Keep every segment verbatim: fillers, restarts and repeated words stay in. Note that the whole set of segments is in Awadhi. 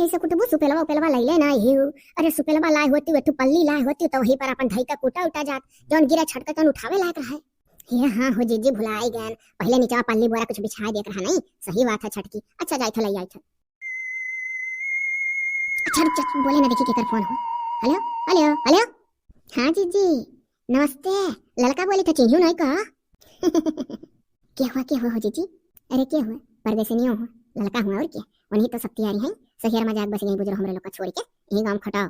ऐसे कुटबू सुपेलवा उपेलवा लैले ना ही। अरे सुपेलवा लाए होती, एक ठो पल्ली लाए होती, तो वही पर अपन धई का कूटा उटा जात, जौन गिरा छटका तौन उठावे लायक रहे। हे हाँ हो जीजी, भुलाए गए, पहले नीचवा पल्ली बोरा कुछ बिछाए देत रहा नहीं। सही बात है छटकी, अच्छा जाई था, ले आई था। अच्छा रुक जा, बोले ना, देखी केकर फोन हो। हेलो, हेलो, हेलो। हाँ जीजी, नमस्ते। ललका बोली था, चिन्हू नहीं का? के हुआ, के हुआ हो जीजी? अरे के हुआ, परदेसिनियो हो, ललका हुआ और क्या? उन्हीं तो सब तैयारी है, सहियर मजाक बस यहीं बुजुर्ग हमरे लोग का छोड़ के यहीं गाँव खटाओ।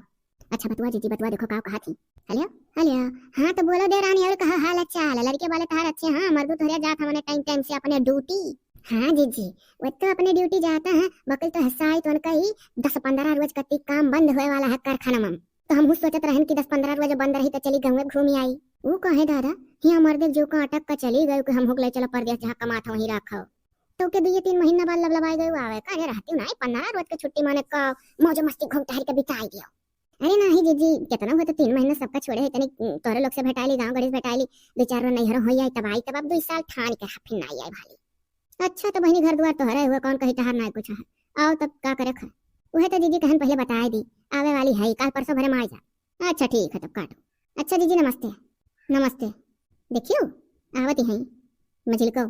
अच्छा बतवा जीजी, बतवा, देखो का कहा थी। हेलो, हेलो। हाँ तो बोलो देरानी, और कहा हाल अच्छा हाल? लड़के वाले तहार अच्छे? हाँ, मर्दू तोहरे जात हमने टाइम टाइम से अपने ड्यूटी। हाँ जीजी, वो तो अपने ड्यूटी जाता है, बकल तो हसाई तो उनका ही दस पन्द्रह रोज कती काम बंद होए वाला है कारखाना में। तो हम हूँ सोचत रहन कि दस पन्द्रह रोज बंद रही तो चली गाँव घूमी आई। वो कहे दादा, हिया मर्दे जो का अटक का चली गए कि हम हुक ले चलो परदेस, जहाँ कमात हो वहीं रखो। तो के दुइये तीन महीना बाद लबलबाई गए आवे का? अरे रहती नहीं, पन्द्रह रोज के छुट्टी माने का मौज मस्ती घूम टहर के बिताई दियो। अरे नहीं जीजी, कितना हुआ तो तीन महीना सबका छोड़े है, तनी तोरे लोग से भेटाइली, गाँव गढ़ी से भेटाइली, दो चार रोज नैहर हो आई, तब आई, तब अब दो साल ठान के फिर ना आई भाली। अच्छा तो बहनी घर दुआर तोहरे हुआ, कौन कही तहार ना कुछ है। आओ तब का करे खा। वह तो जीजी कहन पहले बताए दी, आवे वाली है, काल परसों भरे में आ जा। अच्छा ठीक है तब काटो। अच्छा जीजी नमस्ते। नमस्ते। देखियो आवत ही हैं मझिलको।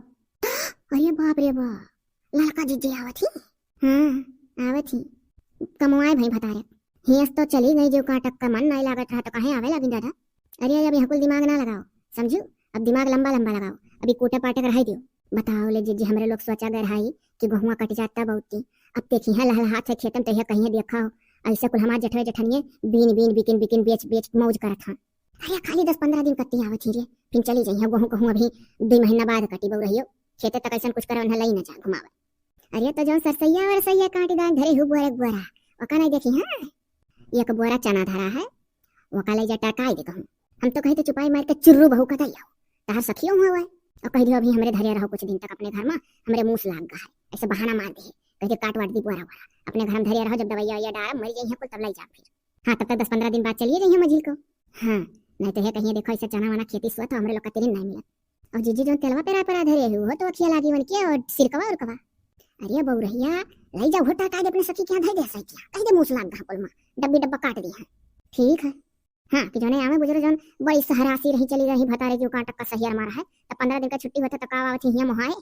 अरे बाप रे बाप, ललका जीजी आवत ही। हाँ आवत ही, कमवाए भई भतारे। हियस तो चली गई जो काटक का मन नहीं लागत रहा तो कहे आवे लगी दादा। अरे अब यहाँ कुल दिमाग ना लगाओ, समझू, अब दिमाग लंबा लंबा लगाओ, अभी कोटे पाटे के रह दियो। बताओ ले जीजी, हमरे लोग सोचा गए रहा कि गोहुआ कट जाता बहुत की, अब देखी है लहल हाथ है खेतन तो यह कहीं देखा हो, ऐसे कुल हमार जेठवे जेठनिए बीन बीन बिकिन बिकिन बेच बेच मौज करत हाँ। अरे खाली दस पन्द्रह दिन कत्ती आवत ही रे, फिर चली जाइए। गोहूँ कहूँ अभी दो महीना बाद कटी बहु रहियो, खेते तक ऐसा कुछ करे उन्हें लई न जा घुमावे। अरे तो जौन सरसैया वरसैया काटी दान धरे हु बोरा बोरा, ओका नहीं देखी हाँ, एक बोरा चना धरा है, ओका ले जा टरकाई दे कहूँ। हम तो कही तो चुपाई मार के चुर्रू बहू का दई आओ, तहार सखियो हुआ है। और कह दियो अभी हमरे धरे रहो कुछ दिन तक अपने घर में, हमरे मूस लाग गा है, ऐसे बहाना मार दे, कह दे काट वाट दी बोरा बोरा, अपने घर में धरे रहो, जब दवाइया वैया डारा मर जाइए कुल तब लई जा फिर। हाँ तब तक दस पन्द्रह दिन बाद चलिए जाइए मझिल को। हाँ नहीं तो है कहिए देखो ऐसे चना वना खेती सुआ तो हमरे लोग का तेरे नहीं मिला। और जीजी जौन तेलवा पेरा पेरा धरे हो तो अखिया लागी वन के और सिरकवा उरकवा। अरे बउरहिया, लई जा घोटा काट अपने सखी के यहाँ धई दे सैकिया, कह दे मूस लाग गा कुल माँ, डब्बी डब्बा काट दी है। ठीक है। हाँ कि जौने आवे बुजुर्ग जौन बड़ी सहरासी रही चली रही भतारे जो काटक का सहियर मारा है, तो पन्द्रह दिन का छुट्टी होता तो का आवत ही हियाँ मोहाए।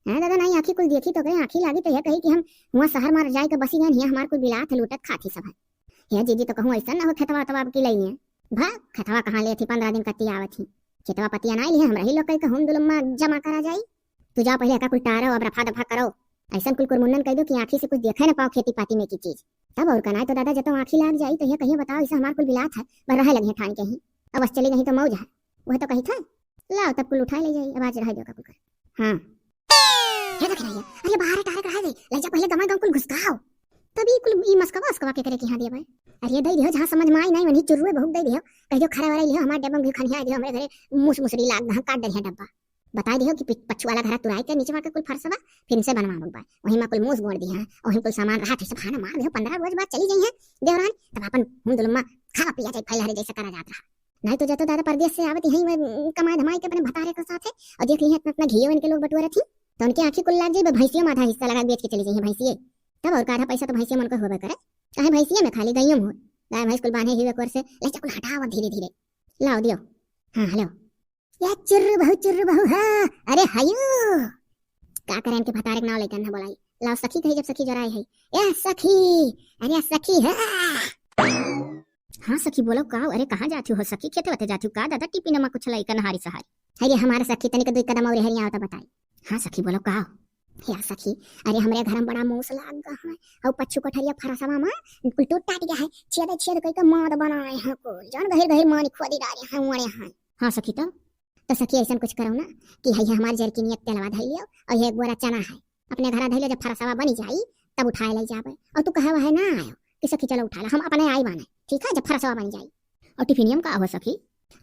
हाँ दादा नहीं आँखी कुल देखी तो करे आँखी लागी तो यह कही कि हम हुआ शहर मार जाए के बसी गए, हियाँ हमार कुल बिलात है लूटत खात ही सब है। हे जीजी तो कहूँ ऐसा ना हो खेतवा तवा अब की लई है। भा खेतवा कहाँ ले थी पन्द्रह दिन कत्ती आवत ही, खेतवा पतिया ना ली है, हमरा ही लोग कही के हम दुलम्मा जमा करा जाई। तू जाओ पहले एका कुल टारो अब रफा दफा करो, ऐसा कुल कुरमुन्नन कह दो कि आँखी से कुछ देखे ना पाओ खेती पाती में की चीज। तब और कनाए तो दादा जब तो आँखी लाग जाई तो यह कहिए बताओ ऐसा हमार कुल बिलात है, पर रहे लगे ठान के ही। अब बस चली गई तो मौज है। वह तो कही था लाओ तब कुल उठाए ले जाई, अब आज रह दो का कुल कर। हाँ हे देख रही है, अरे बाहर टारक रहा दे, ले जा पहले गमा गम कुल घुसकाओ। तभी कुल ई मस्कवा अस्कवा के करे के यहाँ दिया भाई। अरे दे दियो जहाँ समझ में आई नहीं वहीं चुर्रुए बहुत दे दियो, कह दियो खरा वरा लियो हमार डब्बा में भी खनिया दियो, हमरे घरे मूस मुसरी लाग गहा काट दे डब्बा। बताई दियो कि पि- पछुआला घरा तुराई के नीचे के कुल फरसवा फिर से बनवा बा, वहीं में कुल मूस गोड़ दिया, वहीं कुल सामान रहा थे सब खाना मार दियो, पन्द्रह रोज बाद चली जाई है देवरान, तब अपन हम दुलम्मा खावा पिया जाए फैला रे जैसे करा जात रहा। नहीं तो जतो दादा परदेस से आवत यहीं में कमाए धमाए के अपने भतारे के साथ है, और देख लिहे इतना इतना घियो इनके लोग बटुआ थी, तो उनके आँखी कुल लाग जाई, भैंसियों में आधा हिस्सा लगा बेच के चली जाइए भैंसिए। तब और का आधा पैसा तो भैंसियों मन को होबे करे, चाहे भैंसिए में खाली गइयों में हो, गाय भैंस कुल बांधे हुए कोर से ले जा कुल हटाओ धीरे धीरे। लाओ दियो। हाँ हेलो। या चुर्रू बहू चुर्रू बहू हाँ। अरे हयो का करे इनके भतारे के नाव लेके ना बोलाई। लाओ सखी कही जब सखी जोराए है। ए सखी, अरे सखी हाँ। हाँ सखी बोलो का, अरे कहाँ जाती हो सखी, खेते वते जाती हो का दादा, टिपी नमा कुछ लाई कनहारी सहारी। अरे हमारा सखी तनिक दुई कदम और हरिया आवता बताई। हाँ सखी बोलो का। या सखी, अरे हमरे घर में बड़ा मूस लाग गा है, और पच्छू कोठरिया फरसवा में कुल टूट टाट गया है, छेद छेद कई के माद बनाए हैं कुल, जान गहिर गहिर मानी खोदी डारे हैं, उड़े हैं। हाँ सखी तो तो सखी ऐसा कुछ करो ना कि है हमार जरकिनिया तेलवा धई लियो और ये एक बोरा चना है, अपने घरा धई लियो, जब फरसवा बनी जाई तब उठाए ले जाबे। और तू कहे वहे ना आयो कि सखी चलो उठा ला, हम अपने आई बाने, ठीक है, जब फरसवा बनी जाई। और टिफिनियम का हो सखी?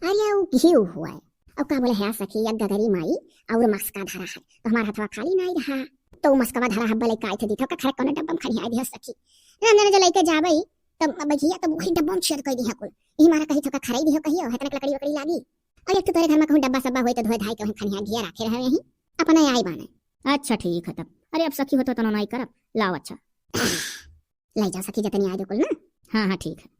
अरे वो घी हुआ है। और का बोले है सखी, एक गगरी माई और मस्का धरा है, तो हमार हथवा खाली नहीं रहा, तो मस्कवा धरा है बोले काई थे दी थो का खरे कोनो डब्बा में खनिया दिया सखी। ना ना जो लेके जाबे तब अब घिया तब वही डब्बा में छेद कर दी है कुल, यही मारा कही थो का खराई दी हो कहियो है तनक लकड़ी वकड़ी लागी। और एक तो तोरे घर में कहूँ डब्बा सब्बा होई तो धोए धाई के वहीं खनिया घिया रखे रहे यहीं, अपने आई बाने। अच्छा ठीक है तब, अरे अब सखी हो तो तनो नाई करब, लाओ अच्छा। लइ जाओ सखी जतनी आए दे कुल ना। हाँ, हाँ, ठीक है।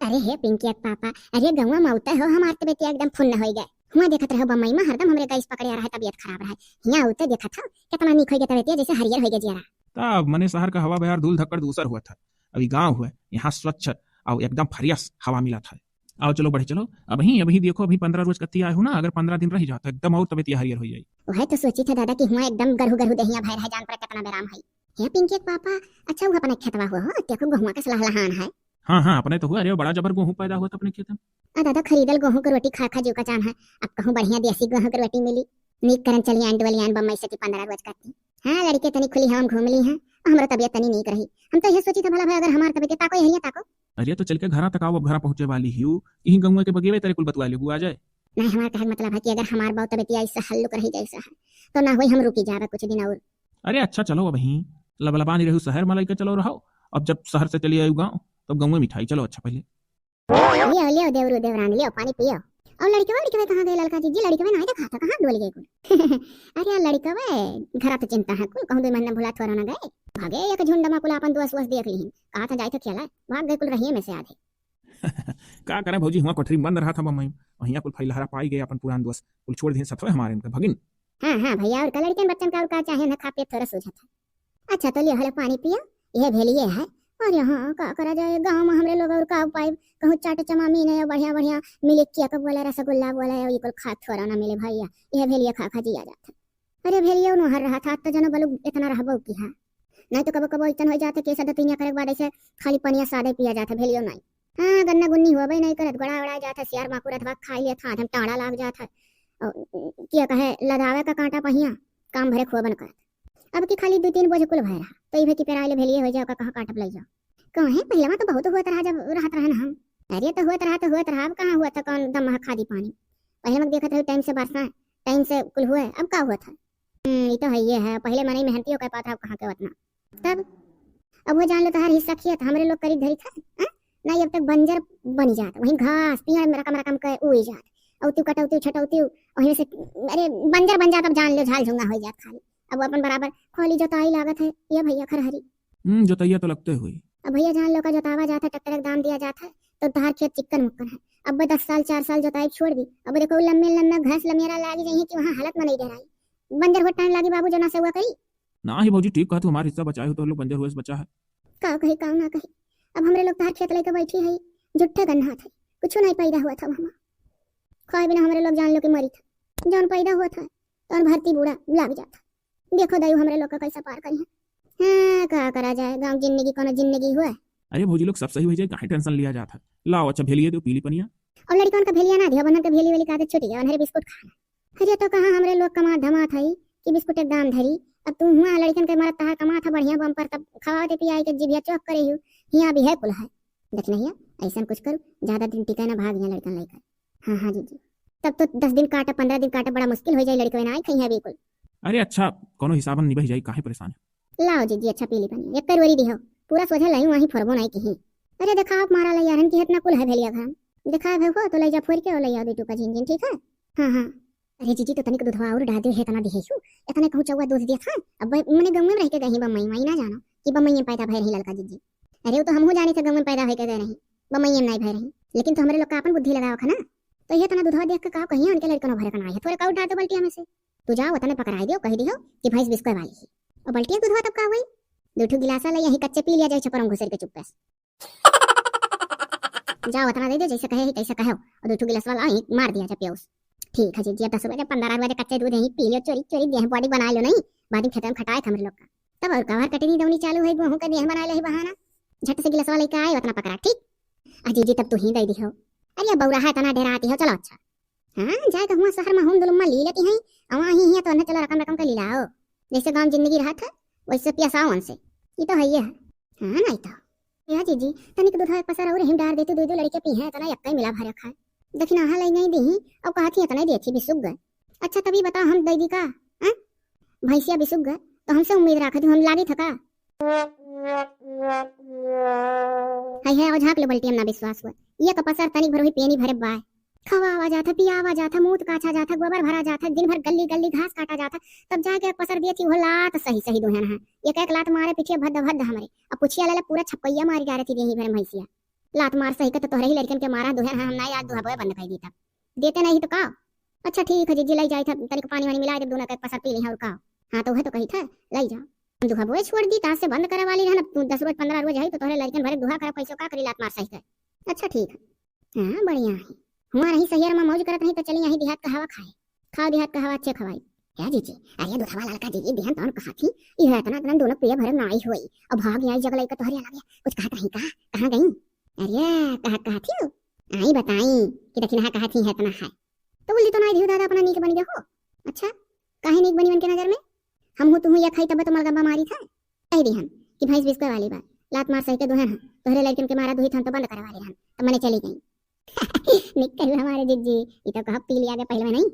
अरे हे पिंकी के पापा, अरे गौवा मा उतै हो, हमार तबियत एकदम फुन्न होइ गए। हुआँ देखत रहो बम्बई मा हरदम हमरे गैस पकड़े रहे, तबियत खराब रहे। हियाँ उतै देखत हो, केतना नीक होइ गए तबियत, जैसे हरियर होइ गए जियरा। तब मने शहर का हवा बहार धूल धक्कड़ दूसर हुआ था। अभी गाँव हुआ, यहाँ स्वच्छ और एकदम fresh हवा मिला था। आओ चलो बढ़े चलो, अबहीं, अबहीं देखो, अभी पन्द्रह रोज कत्ती आए हो ना, अगर पन्द्रह दिन रहि जाओ तो एकदम और तबियत हरियर होइ जाई। वह तो सोची था दादा कि हुआँ एकदम गरहु गरहु देहिया भय रहे, जान पर केतना बेराम है। हे पिंकी के पापा, अच्छा वो अपने खेतवा हुआ हो, देखो गहुआ के सलाह लहान है। हाँ, हाँ, अपने तो हुआ, अरे बड़ा जबर गोहूँ पैदा हुआ था अपने खेत में। आ दादा, खरीदल गोहूँ के रोटी खा खा जीव का चान है, अब कहूँ बढ़िया देसी गोहूँ के रोटी मिली। नीक करन चली आन डोली आन बम्बई से कि पन्द्रह रोज कत्ती। हाँ, लड़के तनी खुली हवा में घूम ली हैं, और हमरो तबियत तनी नीक रही। हम तो यह सोची था भला भाई अगर हमार तबियत, ताको यहिया ताको। अरे तो चल के घरा तक आओ, अब घरा पहुँचे वाली ही, यहीं गौवा के बगेवे तरे कुल बतवा लेबू, आ जाए। नहीं, हमार कहे के मतलब है कि अगर हमार बाऊ तबियत ऐसे हल्लुक रही जैसे है, तो ना होई हम रुकी जावे कुछ दिन और। अरे अच्छा चलो, अबहीं लबलबानी रहू शहर मा लइके चलो रहो, अब जब शहर से चली आयु गाँव, तब गौवा मिठाई, चलो अच्छा पहले। लियो, लियो, देवरू, देवरानी, लियो, पानी पियो। और लड़कवा, लड़कवा कहाँ गए ललका जीजी? लड़कवा नाहीं देखात है, कहाँ डोल गए कुल? अरे यार, लड़कवा, घरा तो चिंता है कुल, कहूँ दो महीना भुला थोड़ा ना गए। भागे एक झुंड मा कुल आपन दोस्त वोस्त देख लिहिन, कहा था जाए थे खेला, भाग गए कुल रहिए में से आधे। का करें भौजी, हुआँ कोठरी में बंद रहा था बम्बई, और हियाँ कुल फैलहरा पाई गए, आपन पुरान दोस्त कुल छोड़ दिहिन, सथवे हमारे उनके भगिन। हाँ, हाँ भैया, और का लड़कन बच्चन का और का चाहे, उन्हें खा पिए थोड़ा सूझत है। अच्छा तो लियो, हले पानी पियो, यह भेलिए है। और यहाँ का करा जाए, गाँव में हमरे लोग और का पाइब, कहूँ चाट चमामी नहीं, बढ़िया बढ़िया मिले, केक बोले, रसगुल्ला बोले, ये कुल खा थोड़ा ना मिले भैया, यह भेलिए खा खा जिया जात है। अरे भेलियो नोहर रहा था, तो जनो बलू इतना रहबो की है। नहीं तो कबो कबो इतन हो जात है कि ऐसा दतुइया करे के बाद ऐसे खाली पनिया सादे पिया जात है, भेलियो नहीं। हाँ, गन्ना गुन्नी होबे नहीं करत, गोड़ा ओड़ा जात है, सियार माकुर अथवा खाई लेत, हाथ में टाड़ा लाग जात है। और किया कहे लदावे का कांटा पहिया, काम भरे खोबन करत। अब की खाली दो तीन बोझ कुल भय रहा, तो इभे की पेराइले भेलिए हो जाओ, का कहाँ काटब लइ जाओ। कहे पहले मा तो बहुत हुआ तरह जब रहत रहे ना हम। अरे तो हुआ तरह तो हुआ तरह, अब कहाँ हुआ था कौन दम खादी पानी। पहले मा देखत रहे टाइम से बरसा, टाइम से कुल हुआ, अब का हुआ था? हम्म, ये तो है, ये है, पहले मनई मेहनती हो कह पात रहा, अब कहाँ के उतना। तब अब वो जान लो तोहार हिस्सा खेत हमरे लोग करी धरी था, हाँ? नहीं अब तक बंजर बनी जात, वहीं घास पेड़ में रकम रकम के उई जात, औतिउ कटौतिउ छटौतिउ वहीं से, अरे बंजर बन जात, अब जान लो झाल झुंगा हो जात खाली। अब वो अपन बराबर खाली जोताई लागत है, ये भैया खरहरी। हम्म, जोतैया तो लगते हुई। अब भैया जान लो का जोतावा जात है, ट्रैक्टर के दाम दिया जात है, तो तोहार खेत चिक्कन मुक्कन है। अब दस साल चार साल जोताई छोड़ दी, अब देखो लम्बे लम्बे घास लमेरा लागी जाइए कि वहाँ हालत में नहीं डराई। बंजर हो टाइम लागी बाबू, जो ना सेवा करी। ना ही भौजी, ठीक कहा तू, हमार हिस्सा बचाए हो तो लोग बंजर हुए से बचा है। का कही का ना कही, अब हमरे लोग तोहार खेत लेके बैठी है, झुट्ठे गन्हात है, कुछ नहीं पैदा हुआ था वहाँ। खाए बिना हमरे लोग जान लो कि मरी था, जौन पैदा हुआ था तौन भरती बूढ़ा लाग जाता। देखो दयू हमरे लोग का कैसा पार करी है। हाँ, का करा जाए, गाँव जिंदगी कोनो जिंदगी हुआ। अरे भौजी लोग, सब सही हो जाए, काहे टेंशन लिया जात है। लाओ अच्छा भेलिए दो पीली पनिया। और लड़कन का भेलिया ना दियो, बनन का भेली वाली का आदत छूट गया, उन्हें बिस्कुट खाना। अरे तो कहाँ हमरे लोग कमात धमात है कि बिस्कुट एक दाम धरी। अब तू हुआ लड़कन के मारत तहार कमात है बढ़िया बम पर, तब खवाते पियाई के जिभिया चौक करे हूँ, हियाँ भी है कुल है। देख नहीं है, ऐसा कुछ करू, ज्यादा दिन टिके ना, भाग यहाँ लड़कन लेकर। हाँ, हाँ जीजी, तब तो दस दिन काटा, पन्द्रह दिन काटा, बड़ा मुश्किल हो जाए, लड़के ना आए खइया बिल्कुल। अरे अच्छा, कोनो हिसाबन निबह जाई, काहे परेशान है? लाओ जीजी, अच्छा पीली पनिया, एक करवरी दिहो, पूरा सोझा लाई, वहीं फोरबो नहीं किही। अरे देखा, आप मारा ला यारन की इतना कुल है भेलिया घर, देखा है हो तो ले जा फोर के और ले आओ दो टुका झिन झिन, ठीक है? हाँ, हाँ। अरे जीजी, तो तनिक दूधवा और डाल दे, है तना दिहे हूँ, इतने कहूँ चौवा दूध दिया था। अब मने गाँव में रह के गई बम्बई, माई ना जानो कि बम्बई में पैदा भय रही लड़का जीजी। अरे वो तो हमहू जानी थे गाँव में पैदा होके गए रही, बम्बई में नहीं भय रही, लेकिन तो हमरे लोग का अपन बुद्धि लगाओ खा ना। तो ये तना दूधवा देख के का कहिए उनके लड़कन भरे का ना है, थोड़े का और डाल दो बल्टिया में से। तू जाओ, वतने पकड़ाई दियो, कह दियो कि भैंस बिस्कोए वाली है। और बल्टिया दूधवा तब का हुई? दो ठो गिलासा ले यही कच्चे पी लिया जाए छपरम घुसर के चुप्पे से। जाओ, वतना दे दो, जैसे कहे ही तैसे कहो, और दो ठो गिलासवा ला ही मार दिया जा पियोस। ठीक है जीजी, अब दस बजे, पन्द्रह बजे कच्चे दूध ही पी लियो, चोरी चोरी देह बॉडी बना लो नहीं, बाद में खेत में खटाए हमरे लोग का। तब और कवर कटनी दौनी चालू है, गोहूँ का देह बना ले ही बहाना। झट से गिलासवा लेके आए, वतना पकड़ा, ठीक? आ जीजी, तब तू ही दे दिहो। अरे बौरा है, तना डेराती हो, चलो अच्छा। हाँ, जाए के हुआ शहर में हूम दुलुम्मा ली लेती हैं, अवा ही हिया तो अन्हे चलो रकम रकम के लीलाओ। जैसे गाँव जिंदगी रहत है, वैसे पियासाओ उनसे। ये तो है, ये है। हाँ, नहीं तो। या जीजी, तनिक दूधवा एक पसर और हिम डार देती, दो दो लड़के पी हैं, इतना यक्का ही मिला भर रखा है। दखिनाहा लई नहीं दी, अब कहा थी इतना ही देती, बिसुक गए। अच्छा, तभी बताओ, हम दे दी का? हाँ? भैंसिया बिसुक गए, तो हमसे उम्मीद रखा थी, हम लागी थका। हाय हाय, और झाँक लो बल्टी, हम ना विश्वास हुआ। ये का पसर तनिक भर हुई पेनी भरे बाय। खवावा जात है, पियावा जात है, मूत काछा जात है, गोबर भरा जात है, दिन भर गली गली घास काटा जात है, तब जाके एक पसर दिए थी वो लात सही सही दुहन है। एक एक लात मारे पीछे भद्द भद्द हमरे। अब पुछिया लेला पूरा छपकैया मारी डारे थी देही भर भैंसिया। लात मार सही के तो तोहरे ही लड़कन के मारा दुहन है, हम ना आज दुहबोए बंद कर दी तब। देते नहीं तो का? अच्छा ठीक है जीजी, लाई जाई था, तनिक पानी वानी मिला दे, दोनों के एक पसर पी ली और का। हाँ तो वह तो कही था, लाई जाओ। हम दुहबोए छोड़ दी, तास से बंद करे वाली रहन, अब तू दस रोज पन्द्रह रोज है तो तोहरे लड़कन भरे दुहा खराब कैसे का करी लात मार सही के। अच्छा ठीक है। हाँ, बढ़िया है। हुआ रही शहर में मौज करत रही तो चली यहीं देहात का हवा खाए। खाओ देहात का हवा अच्छे खवाई। क्या जीजी? अरे दूधवा ललका जीजी देहन तौन कहा थी, यह इतना इतना दोनों पिए भरे नाई हुई। अब भाग आई जगलाई का तोहरे लगे। कुछ कहत रही का? कहाँ गई? अरे कहा कहा थी? आई बताई कि दखिनहा कहा थी है इतना है। तो बोली तो नाई दियो दादा अपना नीक बन गया हो। अच्छा, काहे नीक बनी उनके नजर में? हम हूँ तुम हूँ या खाई तब तो मलगम्बा मारी था। कह दी हम कि भैंस बिस्कुए वाली बात, लात मार सही के दुहन हम, तोहरे लड़कन के मारा दुही थन तो बंद करे वाली रहन, तो मने चली गई। निक करू हमारे जीजी, ई तो कहा पी लिया के पहले में नहीं।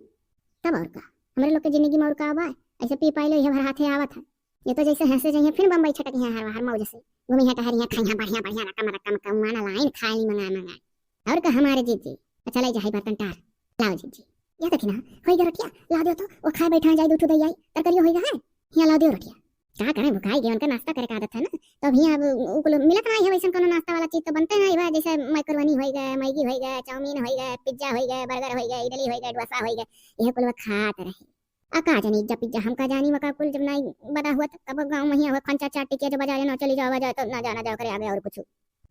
तब और का, हमरे लोग के जिंदगी में और का बा? ऐसे पी पाई लो, ये भर हाथे आवत है। ये तो जैसे हंसे जाइए फिर बम्बई छटक है हर हर मौज से। घूमी है टहरी है, खाई है बढ़िया बढ़िया रकम रकम कौआ ना लाइन खाई मंगा मंगा। और का हमारे जीजी, अच्छा लाई जाए बर्तन टार, लाओ जीजी। या देखी ना, होई गया रोटिया, ला दो तो, वो खाए बैठा जाए, दो ठो दे आई, तरकारियो होई गया है, यहाँ ला दो रोटिया। का करें, भुखाई गए, उनका नाश्ता करे का आदत है ना, तो अभी अब उ कुल मिलत नहीं है, वैसन कोनो नाश्ता वाला चीज तो बनते नहीं बा, जैसे मैकरोनी होई गए, मैगी होई गए, चाउमीन होई गए, पिज्जा होई गए, बर्गर होई गए, इडली होई गए, डोसा होई गए, यह कुल वो खात रहे। आ का जानी, जब पिज्जा हम का जानी, मका कुल जब नहीं बदा हुआ, तो कब गाँव में ही हुआ, खंचा चाट टिकिया जो बाजारे ना चली जावा जाए, तो ना जाना जाओ करे आगे और कुछ।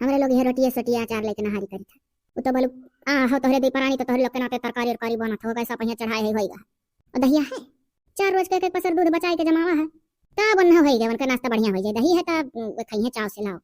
हमरे लोग यह रोटिया सोटिया अचार लेके नहारी करी था। वो तो बोलू, आ हो तोहरे दी परानी, तो तोहरे लोग के नाते तरकारी उरकारी बनत हो, कैसा पहिया चढ़ाए है होई गा। और दहिया है, चार रोज के एक एक पसर दूध बचाई के जमावा है। का बन हो होई गए, उनका नाश्ता बढ़िया हो जाए, दही है तो खाइए चाव से, लाओ,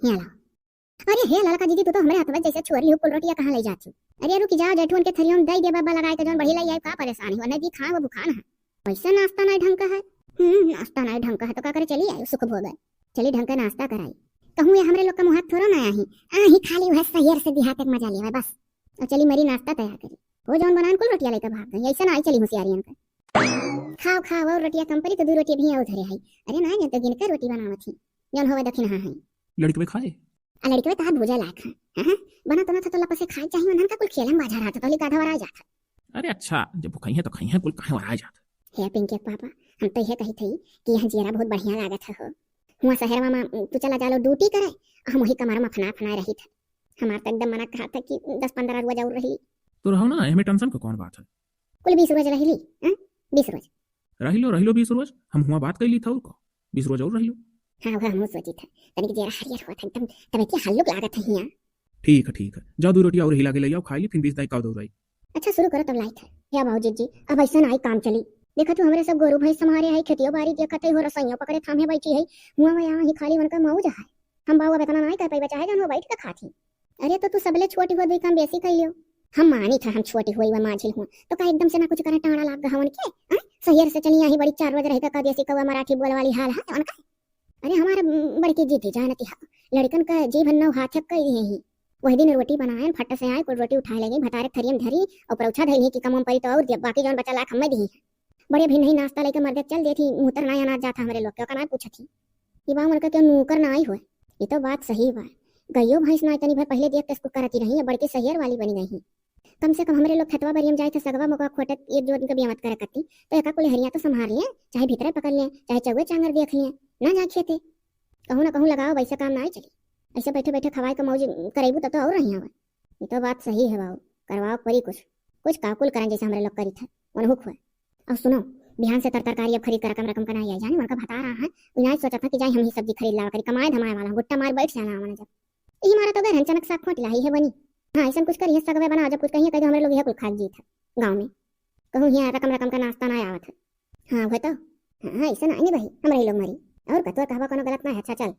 यहाँ लाओ। अरे हे ललका दीदी, तू तो हमरे हथवा जैसे छोरी हो, कुल रोटिया कहाँ ले जाती? अरे रुकी जाओ, जेठू उनके थरिया में दे दे बाबा लगाए के, जौन बढ़ी लाई आई, का परेशानी हो, नहीं दी खाए वो भुखान है। वैसे नाश्ता नहीं ढंग का है। हम्म, नाश्ता नहीं ढंग का है तो का करे, चली आई सुख भोग है। चली ढंग का नाश्ता कराई। कहूँ ये हमरे लोग का मुहात थोड़ा ना आही, आही खाली वह सहियर से देहात तक मजा लेवे बस। और चली मरी नाश्ता तैयार करी। वो जौन बनान कुल रोटिया लेकर भाग गई, ऐसा ना आई चली होशियारी इनका। खाओ खाओ, और रोटिया कम पड़ी तो दो रोटी भी और धरे आई। अरे ना, ये तो गिनकर रोटी बनावत ही, जौन होवे दखिनहा है। लड़कवे खाए? आ लड़कवे तहार भूजा लायक है। हाँ, हाँ, बना तो ना था तो लपसे खाए चाहिए, उन्हन का कुल खेलम बाजार रहता तो लिका धवरा जात है। अरे अच्छा, जब वो खाई है तो खाई है, कुल काहे वराए जात है? हे पिंकी के पापा, हम तो यह कही थी कि यहाँ जियरा बहुत बढ़िया लागत है हो। हुआ शहर में तू चला जालो ड्यूटी करे, हम वही कमर में फना फना रही थे। हमार तो एकदम मना कहा था कि दस पन्द्रह रोज और रही। तो रहो ना, एमे टेंशन का कौन बात है? कुल बीस रोज रही ली, हाँ? बीस रोज। रही लो, रही लो बीस रोज, हम हुआ बात कर ली था और का? बीस रोज और रही लो। हाँ, वह हम सोची था, तनिक जियरा हरियर हुआ था एकदम, तब इतनी हल्लुक लागत है हियाँ। ठीक है, ठीक है, जाओ दो रोटी और हिला के ले आओ, खाई ली, फिर बीस दाई का दौड़ाई। अच्छा, शुरू करो तब लाई थे। हे बाबूजी जी, अब ऐसा ना आई काम चली। देखा तू हमरे सब गोरू भैंस संभारे है, खेतियो बाड़ी देखत है, हो रसोइयो पकड़े थामे बैठी है, हुआ में यहाँ ही खाली उनका मौज है। हम बाऊ अब इतना ना कर पाई, चाहे जौन हो बैठ के खाती। अरे तो तू सबले छोटी हो, दुई काम बेसी कर लियो। हम मानी था हम छोटी हुई व माझी हूँ, तो का एकदम से ना कुछ करे टाड़ा लाग गहा उनके? हाँ? सहियर से चली आई बड़ी चार रोज रह के का देसी कौआ मराठी बोल वाली हाल है उनका। अरे हमारा बड़की जीती जानती है, लड़कन का जीभ नौ हाथ कई दिए ही। वही दिन रोटी बनाए, फट से आए, कुल रोटी उठाए लगे, भतारे थरियम धरी और परौछा धैली कि कमम परी तो और दे, बाकी जौन बचा लाख हमें दी। बड़े भी नहीं नाश्ता लेके मर्दे चल देती, मुहतर ना अनाज जाता हमरे लोग के, ओका ना पूछत ही। ये बा उनका क्यों नौकर ना आई हुए? ये तो बात सही बा। गइयो भैंस ना इतनी भर पहले देख के इसको करती रही, अब बड़की सहियर वाली बनी गई। कम से कम हमरे लोग खेतवा बरियम जाए थे, सगवा मोगवा खोटे एक जोड़ के बियावत करे करती, तो एका कुल हरिया तो संभाल लिए, चाहे भीतरे पकड़ लिए, चाहे चौवे चांगर देख लिए, ना जाए खेते। कहूँ ना कहूँ लगाओ, वैसे काम ना आई चली। ऐसे बैठे बैठे खवाए के मौज करेबू तब तो और रही हवा। ये तो बात सही है बाबू, करवाओ परी कुछ, कुछ का कुल करन जैसे हमरे लोग करी थे, उनहु खुए। और सुनो, बिहान से तर तरकारी अब खरीद कर रकम रकम का ना आई जाने, उनका भता रहा है, उ ना सोचा था कि जाए हम ही सब्जी खरीद लावा करी, कमाए धमाए वाला, गुट्टा मार बैठ जाना आवा जब। यही मारा तो गए रहन, चनक साग खोट लाही है बनी। हाँ, ऐसा कुछ करिए, सगवे बना, जब कुछ कहिए कह दो, हमरे लोग यह कुल खा जी था गाँव में। कहूँ यहाँ रकम रकम का नाश्ता ना आवत है। हाँ, वह तो। हाँ, हाँ, ऐसा ना, नहीं भाई, हम रही लोग मरी। और बतुआ कहवा कोनो गलत ना है, अच्छा चल।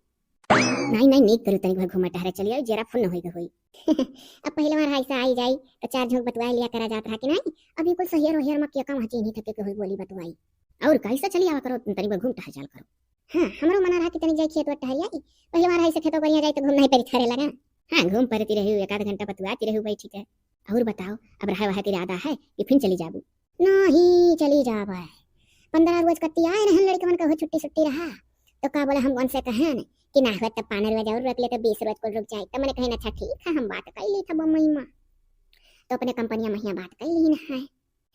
नहीं, नहीं, नहीं करू, तनिक भर घूमा टहरे चली आई, जरा फुन होई गई। अब पहले बार ऐसा आई जाई, तो चार झोंक बतुआ लिया करा जात रहा कि नहीं? अब ये कुल सहियर वहियर में क्या काम है, चीनी थके के हुई बोली बतुआई। और कैसे चली आवा करो, तनिक भर घूम टहर चल करो। हाँ, हमरो मना रहा कि तनिक जाई खेत वर टहर आई, पहले बार ऐसे खेतों करिया जाई तो घूम नहीं परी थारे लगा। हाँ, घूम परती रही, एक आध घंटा बतुआती रही बैठी के। और बताओ, अब रहे वहे के इरादा है कि फिर चली जाबू? नहीं, चली जाबे। पन्द्रह रोज कत्ती आए रहन लड़कवन का हो छुट्टी छुट्टी रहा, तो का बोले हम उनसे कहन कि ना हुआ तब पानर रोज और रोक ले तो बीस रोज को रुक जाए। तो मैंने कहे अच्छा ठीक है, हम बात कर ली था बम्बई में। तो अपने कंपनिया में हियाँ बात कइ लिहिन है।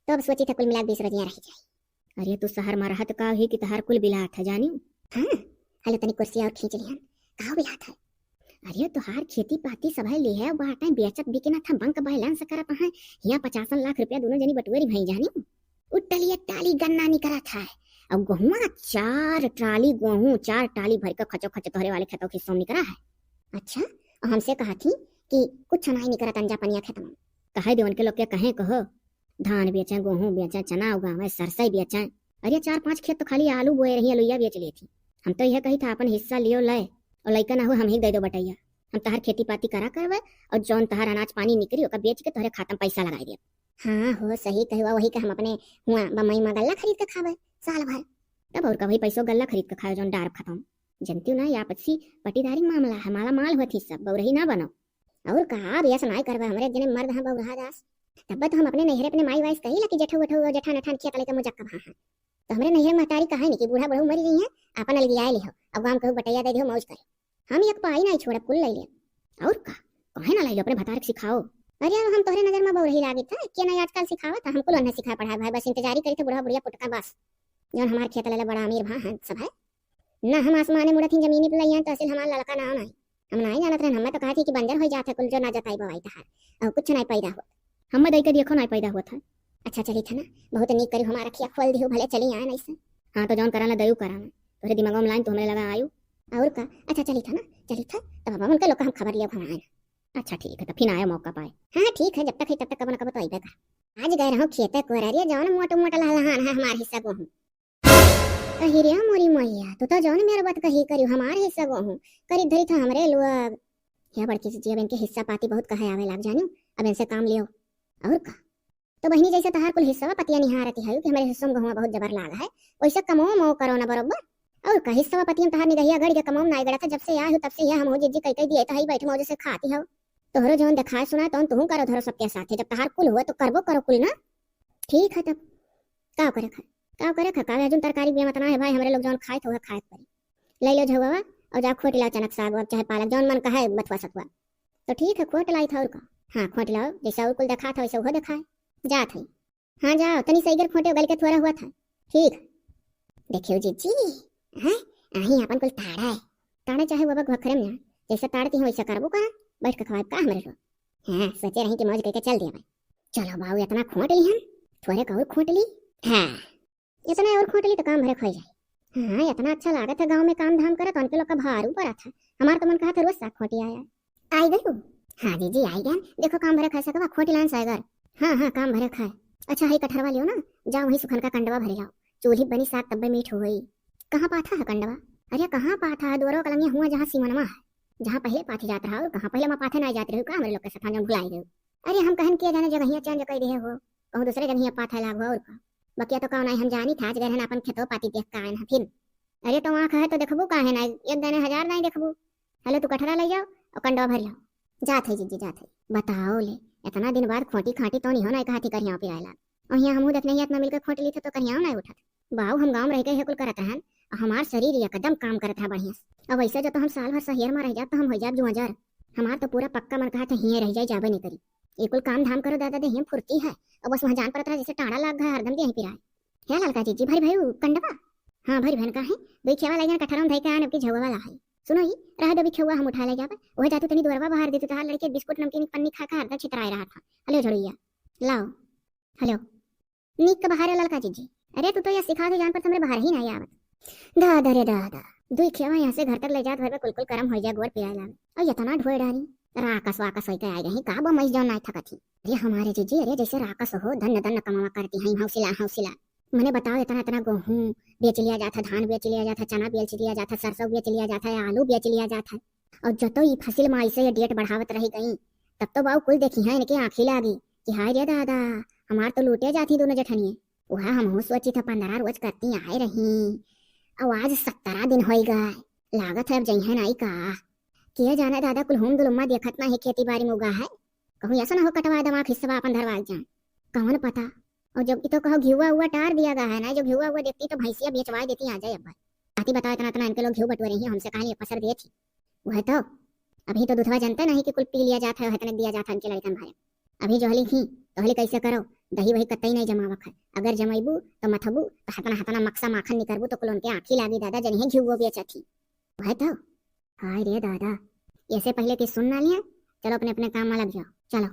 तो अब सोचित है कुल मिला के बीस रोजिया रहि जाई। अरे तू सहर मा रहत का ही कि तहार कुल बिलात है जानिउ। हाँ, हलो तनी कुर्सिया और खींच लिहन। काउ बिलात है? अरे तोहार खेती पाती सभे लिहे बाटे, बेचत बिकिनत है, bank balance करत है। हियाँ पचासन लाख रुपया दुनो जनी बटुअरी भई जानिउ। उ टलिया टाली गन्ना निकरत है। और गोहुआ चार ट्राली गोहूँ, चार टाली भरि के खचो खच तोहरे वाले खेतों के हिस्सों निकरा है। अच्छा, और हमसे कहा थी कि कुछ नाई निकरत अंजा पनिया खेत में। कहे दे उनके लोग के कहे कहो, धान बेचें, गोहूँ बेचें, चना उगावें, सरसई बेचें। अरे चार पाँच खेत तो खाली आलू बोए रही, अलुइया बेच लेती। हम तो यह कही था अपन हिस्सा लियो ले, और लइका ना हो हम ही दे दो बटैया। हम तहार खेती पाती करा करबे, और जौन तहार अनाज पानी निकरी ओका बेच के तोहरे खाता में पैसा लगाई देब। हाँ हो, सही कही हुआ, वही के हम अपने हुआ बम्बई में गल्ला खरीद के खाबे साल भर। तब और का वही पैसो गल्ला खरीद के खाओ जौन डारब खाता में। जनती ना, ये आपसी पटीदारी मामला है, माला माल होत ही सब, बउरही ना बनो। और का, अब यस नाई करबे, हमरे जने मर्द हैं बउरहा दास। तब तो हम अपने नैहरे अपने माई वाई से कही ला कि जेठो वेठो जेठान अठान खेत लेके मुजक्का भा हैं। तो हमरे नैहरे महतारी कहा नहीं कि बूढ़ा बुढ़ऊ मरी गई हैं, आपन अलगियाए लिहो, अब गाँव केहू बटैया दे दिहो, मौज करे। हम एक पाई नाई छोड़ब, कुल लइ लेब। और का, काहे ना लइ लो, अपने भतार के सिखाओ। अरे अब हम तोहरे नजर में बउरही लागित है, के नाई आजकल सिखावत है, हम कुल उन्हें सिखाए पढ़ाए भाई, बस इंतजारी करी थे बुढ़ा बुढ़िया पुटका बस, जौन हमार खेत लेले बड़ा अमीर भा हैं सब है। ना हम आसमाने मुड़त ही जमीनी पे लइया, तहसील हमार ललका नाव नाई। हम नाई जानत रहन, हमें तो कहा थी कि बंजर हो जात है कुल जो ना जताई बवाई तहार, और कुछ नाई पैदा होत। हमें दई के देखो नाई पैदा होत है। अच्छा चली था ना, बहुत नीक करी हमार अखिया खोल दिहु, भले चली आए नहीं से। हाँ तो जौन करा ना दयू करा ना, तोहरे दिमागवा में लाइन तो हमरे लगा आयु। और का, अच्छा चली था ना, चली था, तब बाबा उनके लोग का हम खबर लियो, हम आए ना। अच्छा ठीक है, तो फिर आयो मौका पाए। हाँ ठीक है, जब तक है तब तक कब न कब तो अइबे का। आज गए रहूँ खेते को रे, जौन मोटो मोटा लहलहान है हमार हिस्सा गोहूँ। अहि रे मोरी मैया, तू तो जौन मेर बात कही करियो, हमार हिस्सा गोहूँ करी धरी था हमरे लोग। या बड़की जीजी, अब इनके हिस्सा पाती बहुत कहे आवे लाग जानियो, अब इनसे काम लियो। और का? तो बहिनी, जैसे तहार कुल हिस्सा पतिया निहारती है कि हमरे हिस्सों में गोहुआ बहुत जबर लाग है, वैसे कमो मो करो ना बरोबर। और का, हिस्सा पतिया में तहार निगहिया गड़ के कमो में नाई गड़ा था, जब से आए हो तब से यह हम हो जीजी कह कह दिए तो है बैठ मौज से खाती हो। तोहरो जौन देखाए सुनाए तौन तुहू करो धरो सबके साथे, जब तहार कुल हुआ तो करबो करो कुल ना। ठीक है तब, का करे खा, का करे खा, का अजून तरकारी बिया मतना है भाई, हमरे लोग जौन खाए तो वह खाए पड़ी। ले लो झउआ और जा खोट लाओ चनक साग वाग चाहे पालक, जौन मन कहे बथुआ सतुआ। तो ठीक है, खोट लाई था और का। हाँ, खोट लाओ, जैसे और कुल देखा था वैसे वो देखाए। जात है। हाँ जाओ, तनी सैगर खोटे गल के थोड़ा हुआ था। ठीक। देखियो जीजी, हैं, आही अपन कुल ताड़ा है। ताड़े चाहे वो बग घखरे में ना, जैसे ताड़ती हैं वैसे करबो का, बैठ के खवाए का हमरे लोग। हाँ, सोचे रही कि मौज करके चल दिया भाई। चलो बाऊ, इतना खोट ली हम, थोड़े का और खोट ली। हाँ, इतना और खोट ली तो काम भरे खोई जाए। हाँ, इतना अच्छा लागत है गाँव में काम धाम करत, उनके लोग का भारू पड़ा था। हमार तो मन कहा था रोज साग खोटी आया। आई गई? हाँ जीजी, आई गए। देखो काम भरे खाए सकवा, खोटी लान सागर। हाँ, हाँ, काम भरे खाए। अच्छा, है कठरवा लियो ना, जाओ वहीं सुखन का कंडवा भरे आओ। चूल्ही बनी साग तब्बे मीठ हो गई। कहाँ पाथा है कंडवा? अरे कहाँ पाथा है, दोरो कलंगिया हुआ जहाँ सीमनवा है, जहाँ पहले पाथे जात रहा और कहाँ पहले मैं पाथे ना जात रही, का हमरे लोग के साथ हम भुलाई गए। अरे हम कहन किया जाने जगहिया चेंज कर दिए हो, कहूँ दूसरे जगहिया पाथा लाग हो और का। बकिया तो कौन आई हम जानी था, आज गए रहन अपन खेतो पाती देख के आए हैं फिर। अरे तो आँख है तो देखबू काहे ना, एक दाने हजार दाई देखबू। हलो तू कठरा ले जाओ और कंडवा भर लाओ। जात है जीजी, जात है। बताओ ले, इतना दिन बाद खोटी खाटी तो नहीं हो ना कहा थी करिया पिराए लाग। और यहाँ हमहू देखने ही इतना मिलकर खोटी ली थे तो करिया ना उठत। बाऊ हम गाँव में रह के ये कुल करत रहन, और हमार शरीर एकदम काम करत रहा बढ़िया से। अब वैसे जो तो हम साल भर शहर में रह जात तो हम हो जाब जुआजर। हमार तो पूरा पक्का मन कहा था हिये रह जाए, जाबे नहीं करी। ये कुल काम धाम करो दादा, देहिया में फुर्ती है। और बस वहाँ जान पड़त रहा जैसे टाड़ा लाग गया, हरदम देह पिराए। हे ललका जीजी, भरी भरी उ कंडवा? हाँ भरी बहन, का है? दो खेवा लाइगन कठरम धई के आन, अब की झउआ वाला है। सुनो ही, रह दो भी खेवा हम उठा ले जाबे। वह जातू तनी दुअरवा बाहर देतू, तहार लड़के बिस्कुट नमकीन की पन्नी खा खा हरदम छितराए रहा था। हलो झड़ुइया, लाओ। हलो। नीक के बाहर है ललका जीजी। अरे तू तो यह सिखा दे जान पर हमरे बाहर ही नहीं आवत। दादा रे दादा, दुई खेवा यहाँ से घर तक ले जात भर में कुल कुल करम हो जाए, गोड़ पिराए लागे। और इतना ढोए डारी। राकस वाकस होई के आए रही, का बमई जौन नाई थकत ही। अरे हमारे जीजी, अरे जैसे राकस हो, धन्य धन्य कमावा करती हैं, हौसला, हौसला। मने बताओ, इतना, इतना गोहूँ बेच लिया जाता, धान बेच लिया जाता, चना बेच लिया जाता, सरसों बेच लिया जाता, आलू बेच लिया जाता। और जतो ई फसिल में ऐसे ये डेट बढ़ावत रह गई, तब तो बाऊ कुल देखी हैं इनके आँखी लागी कि हाय रे दादा, हमार तो लूटे जाती दोनों जेठनिए। वह हमहू सोची था, पन्द्रह रोज करती आए रही, और आज सत्रह दिन होई गए। लागत है अब जइहन आई का। के जाने दादा, कुल हम दुलुम्मा देखत ना है, खेती बारी में उगा है। कहूँ ऐसा ना हो कटवा दमा हिस्सा अपन धरवा जाए, कौन पता। और जब ई तो कहो घिउआ उआ टार दिया गया है ना, जो घिउआ उआ देखती तो भैंसिया बेचवा देती आ जाए अब। बाती बताओ, इतना इतना इनके लोग घिउ बटुआ रही हैं, हमसे कहानी पसर दिए थी। वह तो अभी तो दूधवा जानते नहीं कि कुल पी लिया जाता है, इतने दिया जाता है इनके लड़कन भाई। अभी जोहली ही, तोहली कैसे करो, दही वही कतई नहीं जमावक है। अगर जमैबू तो मथबू तो हतना हतना मक्सा माखन निकरबू तो कुल उनके आँखी लागी दादा, जनिहे घिउओ बेचत ही। वह तो। हाय रे दादा, ऐसे पहले कि सुन ना लिया। चलो अपने अपने काम में लग जाओ, चलो।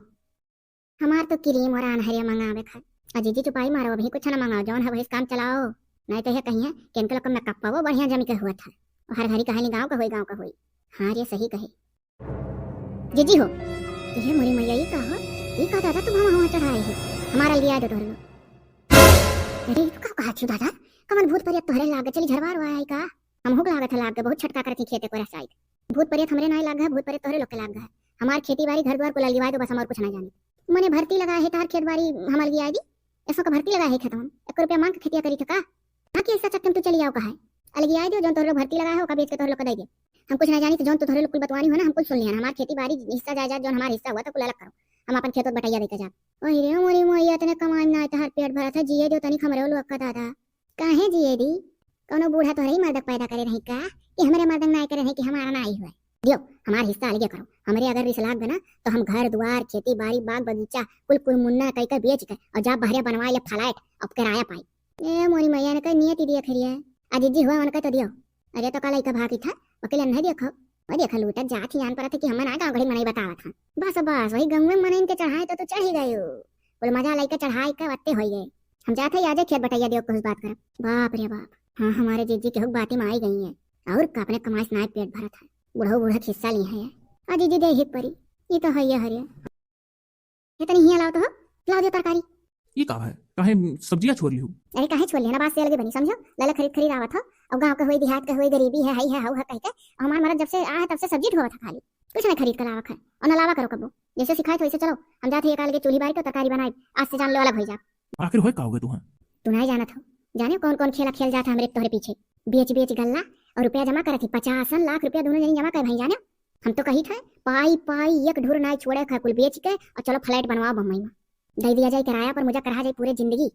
हमार तो क्रीम और आनहरिया मंगावे खाए। आ जीजी चुपाई मारो, अभी कुछ ना मंगाओ, जौन है वही से काम चलाओ। नहीं तो ये कहिए कि इनके लोग का मेकअप वो बढ़िया जमी के हुआ था। हर घड़ी कहानी गाँव का होई, गाँव का होई। हाँ रे, सही कहे। जीजी हो, ये मोरी मैया, ये का हो? ये का दादा तुम हम हुआ चढ़ाए हो? हमारा लिया दो तोहरे लोग। अरे, ये तो का कहा छी दादा? कमन भूत परियत तोहरे लाग चली झरवार हुआ है का? हमहू के लागत है लाग, बहुत छटका करत ही खेते को रसाइत। भूत परियत हमरे नाई लाग है, भूत परियत तोहरे लोग के लाग है। हमार खेती बाड़ी घर द्वार को ललगिवाए दो बस, हम और कुछ ना जानी। मने भर्ती लगा है तार खेत बाड़ी हम अलगियाए दी? ऐसो का भर्ती लगा है खेतवन? एक रुपया मांग के खेतिया करी थे का? ना कि ऐसा चक्कर में तू चली आओ कहा है? अलगियाए दो, जौन तोहरे लोग भर्ती लगा है ओका बेच के तोहरे लोग का दे दे। हम कुछ ना जानी तो जौन तू तोहरे लोग कुल बतवानी हो ना, हम कुल सुन लिया। हमार खेती बाड़ी हिस्सा जायदाद जौन हमार हिस्सा हुआ तो कुल अलग करो। हम अपन खेत बटैया दे के जाब। ओही रे मोरी मोरी, इतने कमाई ना तहार पेट भरत है, जिए दो तनिक हमरे लोग का दादा। काहे जिए दी? कौनो बूढ़ा तोहरे ही मर्दक पैदा करे रही का कि हमरे मर्दक ना करे रही कि हमारा ना आई हुआ? दियो, हमार हिस्सा अलगे करो। हमरे अगर रिस लाग गना तो हम घर द्वार, खेती बाड़ी, बाग बगीचा कुल कुल मुन्ना कई के बेच के और जा बहरे बनवा ले फ्लैट, अब किराया पाई। ए मोरी मैया, इनका नियति दिया खरिया। आ जीजी हुआ उनका तो दियो। अरे तो का लइका भागी था, वकील नहीं देखो। वो देखो लूटत जात ही आन परत है कि हमें ना गाँव घड़ी मनई बतावत हैं। बस बस, वही गाँव में मनई इनके चढ़ाए तो तू चढ़ ही गए हो। बोले मजा लइका चढ़ाए का वत्ते होई गए। हम जाते ही आजे खेत बटैया दियो कुछ बात करब। बाप रे बाप, हाँ हमारे जीजी के हुक बाती में आई गई है। और का अपने कमाई से नाई पेट भरत है, बुढ़ऊ बूढ़ा हिस्सा ली है। आ जीजी दे ही परी, ये तो है ये हरिया। ये तनी हियाँ लाओ तो हो, लाओ दियो तरकारी। ई का है? काहे सब्जिया छोड़ लिहू? अरे काहे छोड़ लिया ना, बात से अलगे बनी समझो। लाला खरीद खरीद आवत हो, अब गाँव के हुई देहात के हुई गरीबी है, हई है, हऊ है कह के। और हमार मरद जब से आ है तब से सब्जी ढोवत है खाली, कुछ नहीं खरीद के लावत है और ना लावा करो कबो। जैसे सिखाए तो वैसे चलो। हम जाते ही एक अलगे चूल्ही बारी के तरकारी बनाई, आज से जान लो अलग हो जा। आखिर होए का होगे तुहाँ? तू नहीं जानत हो, जाने कौन कौन खेला खेल जाता हमरे तोहरे पीछे। बेच बेच गल्ला और रुपया जमा करत ही, पचासन लाख रुपया दोनों जनी जमा कर भाई जाने। हम तो कही थे पाई पाई एक ढूर नाई छोड़े खा, कुल बेच के और चलो फ्लैट बनवाओ बम्बई में। दे दिया जाए किराया पर, मुझे करा जाए पूरे जिंदगी।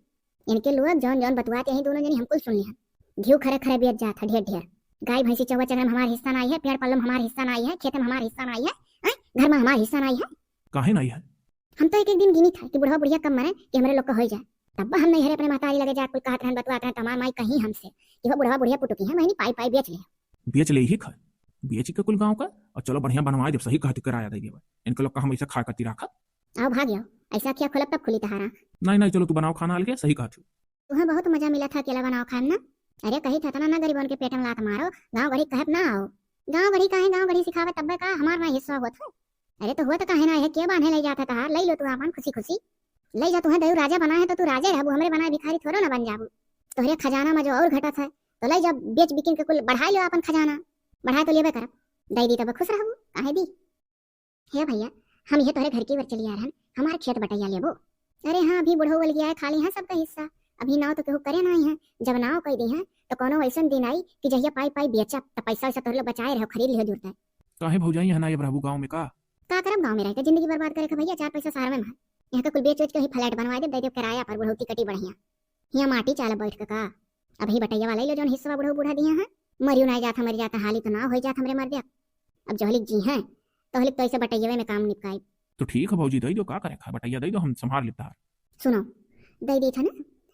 इनके लोग जौन जौन बतुआते हैं दोनों जनी, हम कुल सुन लिया। घिउ खरे खरे बेच जात है ढेर ढेर। गाय भैंसी चौवा चंगरा में हमार हिस्सा नाई है, पेड़ पल्लो में हमार हिस्सा नाई है, खेत में हमार हिस्सा नाई है, हैं? घर में हमार हिस्सा नाई है। काहे नाई है? हम तो एक एक दिन गिनी था कि बुढ़वा बुढ़िया कब मरे कि हमरे लोग का हो जाए। तब हम नहीं हरे अपने महतारी लगे जात कुल कहत रहन बतुआत रहन तो हमार माई कहीं हमसे कि वो बुढ़वा बुढ़िया पुटुकी है, महीनी पाई पाई बेच ले। बेच ले ही खा, बेच के कुल गाँव का और चलो बढ़िया बनवा देब, सही कहती किराया दे देबा। इनके लोग का हम ऐसा खा करती रखा। आओ भाग आओ, ऐसा क्या खोलब तब खुली तहारा। नहीं नहीं, चलो तू बनाओ खाना अलगे, सही कहती। तुहें बहुत मजा मिला था अकेला बनाओ खाए में ना। अरे कही था ना, ना गरीबन के पेट में लात मारो, गाँव गढ़ी कहब ना आओ। गाँव गढ़ी काहे, गाँव गढ़ी सिखावे तब्बे का हमार ना हिस्सा होत है। अरे तो हुआ तो काहे ना है, के बांधे ले जाता तहार, ले लो तू आपन खुशी खुशी। ले जा, तुहें दयू राजा बना है तो तू राजे रहबू, हमरे बनाए भिखारी थोड़ो ना बन जाबू। तोहरे खजाना में जो और घटत है तो ले जा, बेच बिकिन के कुल बढ़ाई लो आपन खजाना, बढ़ाए तो लेबे करब। दे दी तब खुश रहबू, काहे दी? हे भैया, हम ये तोहरे घर की ओर चली आ रहन, हमार खेत बटैया लेबो। अरे हाँ, अभी बुढ़ऊ अलगिया है, खाली है सबका हिस्सा, अभी नाव तो केहू करे नाई है। जब नाव कई दी है तो कोनो ऐसन दिन आई कि जहिया पाई पाई बेचब त पैसा वैसा तोहरे लोग बचाए रहो, खरीद लिहो जुरता है। काहे भौजाई, यहाँ ना अब रहबू गाँव में का? का करब गाँव में रह के, जिंदगी बर्बाद करे के भैया, चार पैसा शहर में है। यहाँ के कुल बेच बेच के ही फ्लैट बनवा दे, दे दे किराया पर, बुढ़ौती कटी बढ़िया। हियाँ माटी चाला बैठ के का? अब ही बटैया वाला ही लो जौन हिस्सा बुढ़ऊ बूढ़ा दिया है, मरियो ना जात, मर जात, हाली तो ना हो जात हमरे मर दे। अब जोहलिक जी हैं, तोहलिक तो ऐसे बटैयवे में काम निपकाई। तो ठीक है भौजी, दे दो, का करे खा, बटैया दे दो, हम संभाल लेता है। सुनो, दे दी था ना,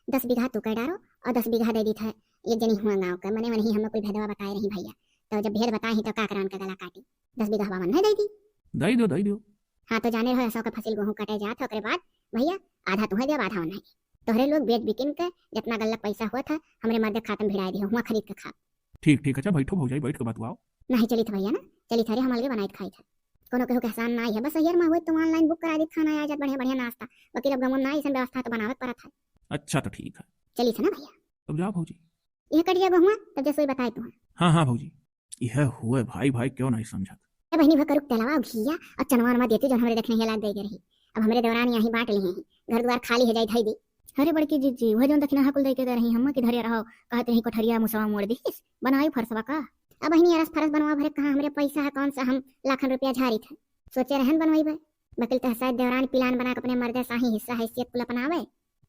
दस बीघा तू कह डारो और दस बीघा दे दी था एक जनी हुआ गाँव का, मने मन ही हमें कोई भेदवा बताए रही भैया, तो जब भेद बताए ही तो का करान का गला काटी, दस बीघा हवा मन नहीं दे दी। दे दो, दे दो। हाँ तो जाने रहो, सौ का फसिल गेहूँ कटे जात है, ओकरे बाद भैया आधा तुम्हें देब, आधा उन्हें। तोहरे लोग बेच बिकिन के जितना गल्लक पैसा हुआ था, हमरे मर्दे खातम भिड़ाए दियो, हुआ खरीद के खा। ठीक, ठीक, अच्छा बैठो भौजाई, बैठ के बतवाओ। नहीं चली था भैया ना, चली था रे, हम अलगे बनाई खाई था। कोनो केहू के एहसान ना है, बस यार मैं हुए तो ऑनलाइन बुक करा दी, खाना आ जात बढ़िया बढ़िया नाश्ता, बाकी अब गाँव में ना ऐसा व्यवस्था तो बनावे पड़त है। अच्छा तो ठीक है। चली था ना भैया। तब जाओ भौजी। यह कट जाए बहुआ, तब जैसे बताए तुम्हें। हाँ, हाँ भौजी। यह हुए भाई, भाई क्यों नहीं समझत? ए बहिनी, वह करुक तेलवा, घिया और चनवा वनवा देती, जो हमरे देखने के लायक दे रही। अब हमरे देवरानी यहीं बांट ली हैं, घर द्वार खाली है, जाई धाई दी। अरे बड़की जीजी, वह जौन दक्षिणा कुल दे के गए रही, हम की धरे रहो, कहत रही कोठरिया मुसवा मोड़ दीस, बनाई फरसवा का। अब बहिनी, अरस फरस बनवा भरे कहाँ हमरे पैसा है, कौन सा हम लाखन रुपया झारी थे, सोचे रहन बनवाई बे। बकिल तो शायद देवरानी पिलान बना के अपने मर्दे साही हिस्सा हैसियत कुल अपनावे,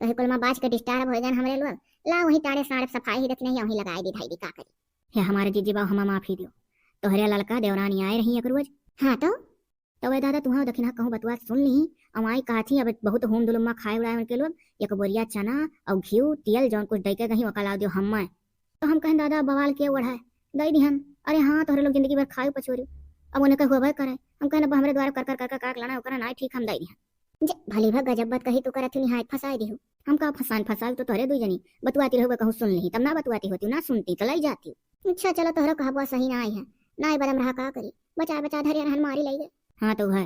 तो ही कुल में बाज के डिस्टर्ब हो जान हमरे लोग। ला वही टाड़े साड़े सफाई ही दक्षिणा ही वहीं लगाई दी धाई दी, का करी। हे हमारे जीजी बाबू, हमें माफी दियो। तोहरे ललका देवरानी आए रही एक रोज। हाँ तो? तो वे दादा, तुहाँ दक्षिणा कहूँ बतवा सुन ली, अउ आई कहत ही, अब बहुत हूम दुलुम्मा खाए उड़ाए उनके लोग, एक बोरिया चना अउ घिउ, तेल, जौन कुछ दइके गही, ओका लाव दियो हम्मे। तो हम कहेन, दादा, बवाल के ओढ़ा है, दइ दिहन। अरे हाँ, तोहरे लोग जिंदगी भर खाए पछोरियो, अब उन्हें कहे होबे करे। हम कहेन, अब हमरे द्वारा कर कर कर कर कर लाना ओकरा नाई ठीक, हम दइ दिहन। जे भली भा गजब बात कही तू करत ही, निहायत फंसाए दिहु। हम का फंसान फंसाए, तो तोहरे दुई जनी बतुआती रहुए, कहूँ सुन लिही, तब ना बतुआती होती, ना सुनती तो लई जाती। अच्छा चलो, तोहरा कहबुआ सही ना आई है, ना आई बदम रहा का करी, बचा बचा धरे रहन मारी लई गए। हाँ तो है,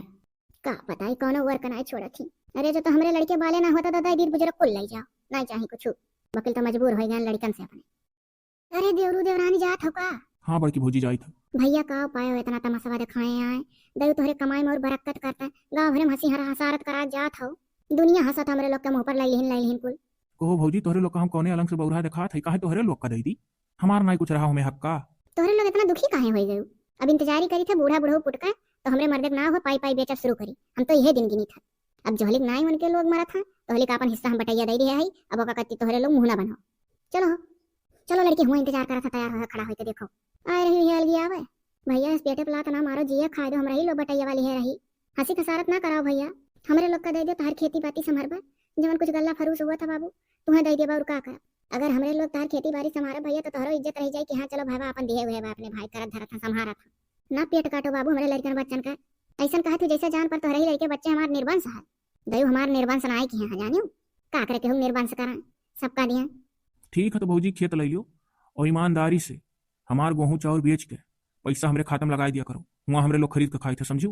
का बताई कौनो ओर कनाई छोड़त ही। अरे जो तो हमरे लड़के बाले ना होता दादा, दीद बुजुर्ग कुल लई जाओ, ना चाही कुछ। वकील तो मजबूर हो गए लड़कन से अपने। अरे देवरू देवरानी जात हो का? हाँ बड़की भौजी जाइत है। भैया का उपाय हो, इतना तमाशा दिखाए आए, दयू तोहरे कमाई में और बरकत करता है, गाँव भरे में हंसी हरा हसारत करा जात हो, दुनिया हंसत हमरे लोग के मुंह पर लई लिहिन लई लिहिन कुल। कहो भौजी, तोहरे लोग का हम कौने अलंग से बौरा दिखात है, काहे तोहरे लोग का दई दी? हमार नाई कुछ रहा हमें हक का। तोहरे लोग इतना दुखी काहे होई गयू? अब इंतजारी करी थे बूढ़ा बुढ़ऊ पुटका, तो हमरे मर्दे के ना हो पाई पाई बेचब शुरू करी। हम तो यह दिन गिनी था। अब जोहलिक नाई उनके लोग मरत है, तोहलिक आपन हिस्सा हम बटैया दे दिया है, अब ओका कत्ती तोहरे लोग मुंह ना बनाओ। चलो हो, चलो लड़की हुआ इंतजार करत है, तैयार हो खड़ा होई के देखो। आए रही है अलगी आवे। भैया इस पेटे पलात ना मारो, जिया खाए दो, हमरा ही लोग बटैया वाली है रही। हंसी खसारत ना कराओ भैया, हमरे लोग का दे दो, तहर खेती बाती संभरबा, जवन कुछ गल्ला फरूस हुआ था बाबू, तुहें दे देबा और का कर। अगर हमरे लोग तहर खेती बाड़ी संभारब भैया, तो तोहरो इज्जत रह जाई कि हाँ, चलो भाईवा अपन दिहे हुए बा, अपने भाई करत धरत है, संभारत है। ना पेट काटो बाबू हमरे लड़कन बच्चन का। ऐसन कहत हूँ जैसे जान पर तोहरे ही लड़के बच्चे हमार निर्वंश है। दयू हमार निर्वंश ना आए कि हाँ, जानियो का करे केहू निर्वंश करा, सबका दिया। ठीक है तो भौजी खेत ले लियो और ईमानदारी से हमार गेहूँ चाउर बेच के पैसा हमरे खाता में लगाई दिया करो, हुआ हमरे लोग खरीद के खाई थे, समझू?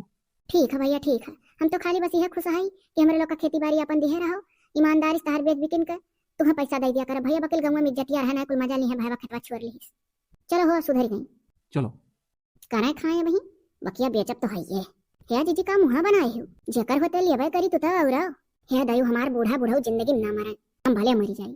ठीक है भैया, ठीक है। हम तो खाली बस यह खुश है कि हमरे लोग का खेती बाड़ी अपन दिहे रहो, ईमानदारी से तहार बेच बिकिन के तुहें पैसा दे दिया करे भैया, बकिल गौवा में इज्जतिया रहे ना, कुल मजा ली है भाईवा खेतवा छोड़ ली। चलो हो, सुधर गई। चलो। करे खाए बही, बकिया बेचब तो है ये। हे जीजी का मुँह बनाए हो, जेकर होते लेबे करी तू तो और। हे दयू हमार बूढ़ा बुढ़ऊ जिंदगी में ना मरे, हम भले मरी जाई।